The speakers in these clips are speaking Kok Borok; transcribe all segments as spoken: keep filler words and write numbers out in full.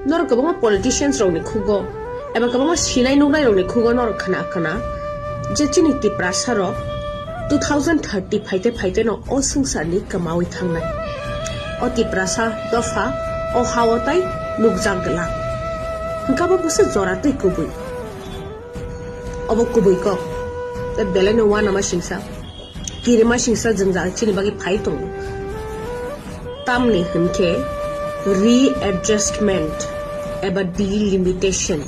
Norok kwbangma politicians rokni khugo eba kwbangma sinai nuknai rokni khugo norok khna khna je chini Tiprasa rok two thousand thirty phaite phaite no o swngcharni kwmawi thangnai. O Tiprasa dopha o hao tai nukjak glak. Hwnkhe abo bwswk jora tei kubui. Obo kubui kok. Tei belai no uanama singsa. Kirima singsa jwngjal chini bagwi phai tongo. Tamni hwnkhe readjustment eba delimitation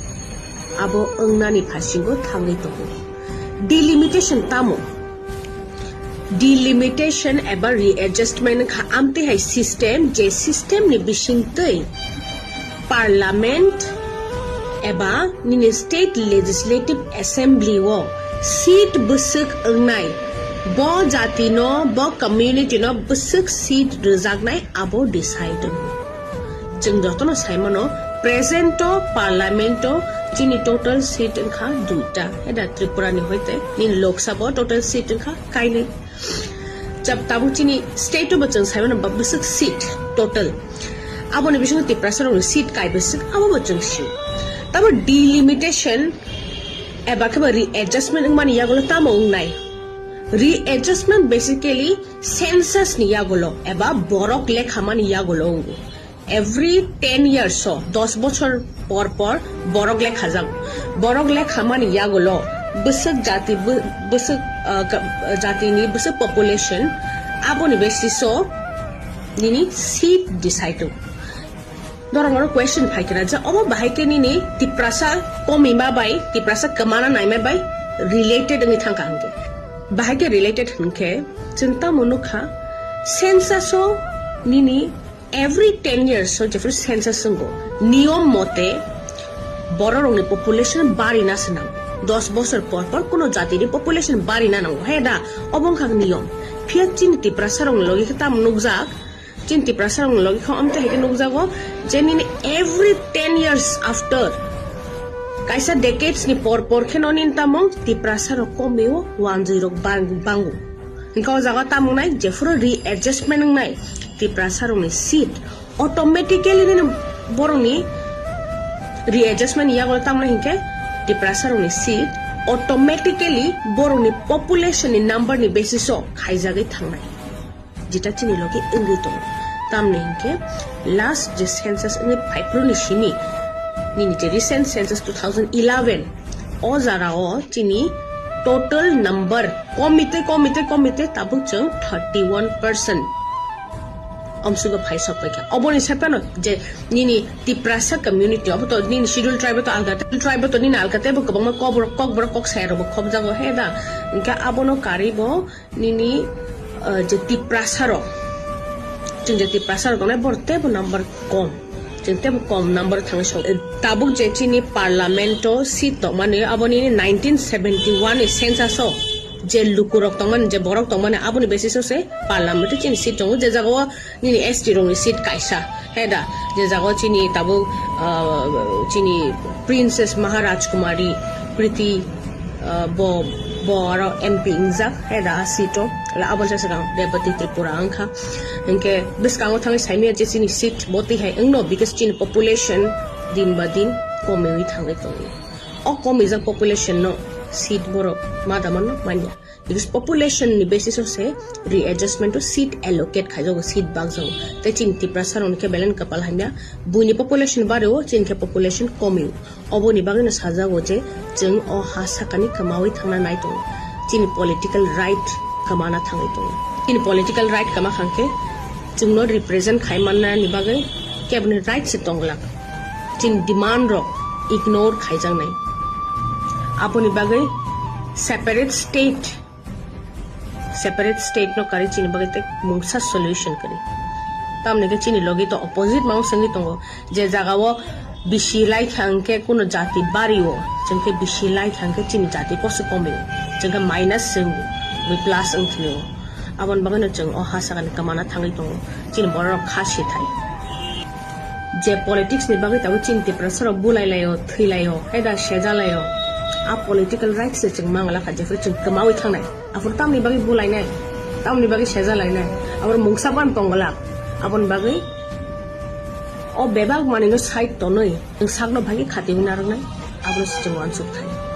abo wngnani phasingo thangwi tongo. Delimitation tamo? Delimitation eba readjustment wngkha amtwi hai system, je system ni bisingtwi Parliament eba nini State Legislative Assembly o seat bwswk wngnai, bo jati no, bo community no bwswk seat rwjaknai abo decide wngo. Chwng jotono saimano present o Parliament o chini total seat wngkha duita, eda Tripura ni hoite nini Lok Sabha o total seat wngkha kainwi. Jab tabuk chini state o bo chwng saimano ba bwswk seat total. Aboni bisingo Tiprasa rokni seat kai bwswk abo bo chwng sio. Tabo delimitation eba khe ba readjustment wngmani yagulo tamo wngnai? Readjustment basically census ni yagulo eba borok lekhamani yagulo wngo. Every ten years o, dos bochor por por borok lekha jago. Borok lekha mani yagulo bwswk jati bw-, bwswk, ah, ka-, jatini bwswk population aboni basis o nini seat decide o. Norok oro question phai kena je obo bahai khe nini Tiprasa komima bai Tiprasa kwmana naima bai related wngwi thangkha hwnkhe. Bahai khe related hwnkhe chwng tamo nukha census o nini Every ten years o jephru census wngo, niyom mote bororokni population barina se nango. Dos bosor por por kuno jatini population barina nango, he da? Obo wngkha niyom. Phiya chini Tiprasa rokni logi khe tamo nukjak? Chini Tiprasa rokni logi khe omte hai khe nukjago je nini every ten years after, kaisa decades ni por por khe no nini tamung Tiprasa rok komi o, wanjwi rok bang-, bango. Hingke o jaga tamo wngnai, jephuru readjustment wngnai, Tiprasa rokni seat automatically nini borokni readjustment yago tamo wngnai hingke Tiprasa rokni seat automatically borokni population ni number ni basis o khaijagwi thangnai. Jeta chini logi wngwi tongo. Tamni hingke last je census wngwi phaiphuru ni simi nini je recent census two thousand eleven o jara o chini total number komite, komite, komite tabuk chwng thirty one percent omsugo phai sok paikha. Oboni sepano je nini Tiprasa community, obo to nini schedule tribe to alga, tribe to nini alga tebo kwbangma kokborok, kokborok kok saya rokbo khobjago he da. Hingke abono karwi bo nini, ah, je Tiprasa rok, chwng je Tiprasa rok tongnai borok tebo number kom. Chwng tebo kom number thangwi song. Tabuk je chini parliament o seat tongmani, abo nini nineteen seventy one ni census o je lukurok tongmani, je borok tongmani, aboni basis o se parliament o chini seat tongo, je jaga o nini S T rokni seat kaisa. He da, je jaga o chini tabuk, ah, chini Princess Maharaj Kumari Priti, ah, bo, bo aro M P wngjak, he da, a seat o. La abo se swkang Rebati Tripura wngkha. Hingke bwskango thangwi saimaya je chini seat bo twi hai wngno, because chini population din ba din komiwi thangwi tongo. O komi jak population no seat borok ma da mano manya. Because population ni basis o se readjustment o seat allocate khaijago, seat bakjago. Tei chini Tiprasa rok ni khe belai no kwpal hamya. Buini population bari o, chini khe population komi o. Oboni bagwi no sajago je chwng o ha sakani kwmawi thangna nai tongo. Chini political right kwmana thangwi tongo. Chini political right kwma khang khe chwngno represent khai manna ni bagwi keboni right se tong glak. Chini demand rok ignore khaijaknai. Aboni bagwi separate state, separate state no kari chini bagwi tei mungsa solution kari. Tamni khe chini logi to opposite ma wng sengwi tongo, je jaga o bisi lai kha hwnkhe kuno jati bari o, chwng khe bisi lai kha hwnkhe chini jati koso komi o, chwng khe minus se wngo, bui plus wng khini o. Aboni bagwi no chwng o ha sakani kwmana thangwi tongo, chini borok rok kha sithai. Je politics ni bagwi tabuk chini Tiprasa rok bulai lai o, thwi lai o, hai da seja lai o. A political rights se chwng mang la kha, jephru chwng kwmawi thangnai. Aphuru tamni bagwi bulai nai, tamni bagwi seja lai nai. Aphuru mungsa ban tong glak. Aboni bagwi O bebak manwino side tonwi, nwng sakno bai khe khatiwi narwknai, abono se chwng uansuk thai.